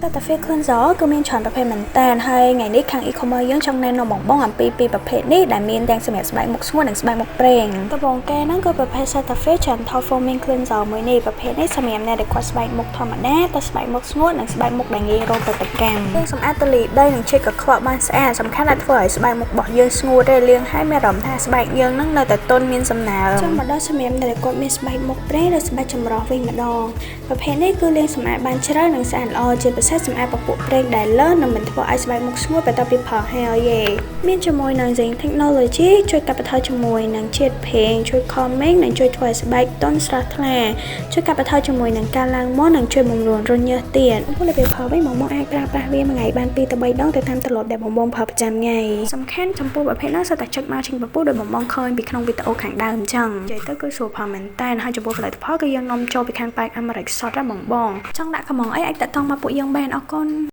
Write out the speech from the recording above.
Cetaphil Cleanser គឺមានច្រើនប្រភេទមែនតើហើយថ្ងៃនេះខាង e-commerce យើងចង់ណែនាំបងបងអំពីពីរប្រភេទនេះដែលមានទាំងសម្រាប់ស្បែកមុខស្ងួតនិងស្បែកមុខប្រេងដំបូងគេហ្នឹងគឺប្រភេទ Cetaphil Gentle Foaming Cleanser មួយនេះប្រភេទនេះសម្រាប់អ្នកដែលគាត់ស្បែកមុខធម្មតាទៅស្បែកមុខស្ងួតនិងស្បែកមុខដែលងាយរងប្រតិកម្មយើងសម្អាតធូលីដីនិងជាតិកខ្វក់បានស្អាតសំខាន់ដែលធ្វើឲ្យស្បែកមុខរបស់យើងស្ងួតទេលាងហើយមានអារម្មណ៍ថាស្បែកយើងនឹងនៅតែទន់មានសំណើមចង់មកដល់សម្រាប់អ្នកដែលគាត់មានស្បែកមុខប្រេងឬស្បែកចម្រុះវិញម្ដងប្រភេទនេះគឺលាងសម្អាតបានច្រើននិងស្អាតល្អជាពិសេសសម្អាតពពួកប្រេងដែលលើសនិងមិនធ្វើឲ្យស្បែកមុខស្ងួតបន្ទាប់ពីប្រើហើយទេមានជាមួយនឹង Zinc Technology ជួយកាត់បន្ថយជាមួយនឹងជាតិប្រេងជួយ calming និងជួយធ្វើឲ្យស្បែកទន់ស្រស់ថ្លាជួយកាត់បន្ថយជាមួយនឹងការឡើងមុននិងជួយបំរុងរន្ធញើសទៀតចំពោះរបៀបប្រើវិញបងមកអាចប្រើប្រាស់វាមួយថ្ងៃបាន2ទៅ3ដងទៅតាមទម្លាប់ដែលបងបងប្រើប្រចាំថ្ងៃសំខាន់ចំពោះប្រភេទនោះសុទ្ធតែចុចមកចេញពពុះដោយបងបងឃើញពីក្នុងវីដេអូខាងដើមអញ្ចឹងនិយាយទៅគឺស្រួលប្រើមែនតើហើយចំពោះផលិតផលគឺយើងនាំចូលពីខាងប៉ែកអាមេរិកសុទ្ធណាបងបងចង់ដាក់កំងអីអាចតាក់ទងមកពួកយើងបានអរគុណ។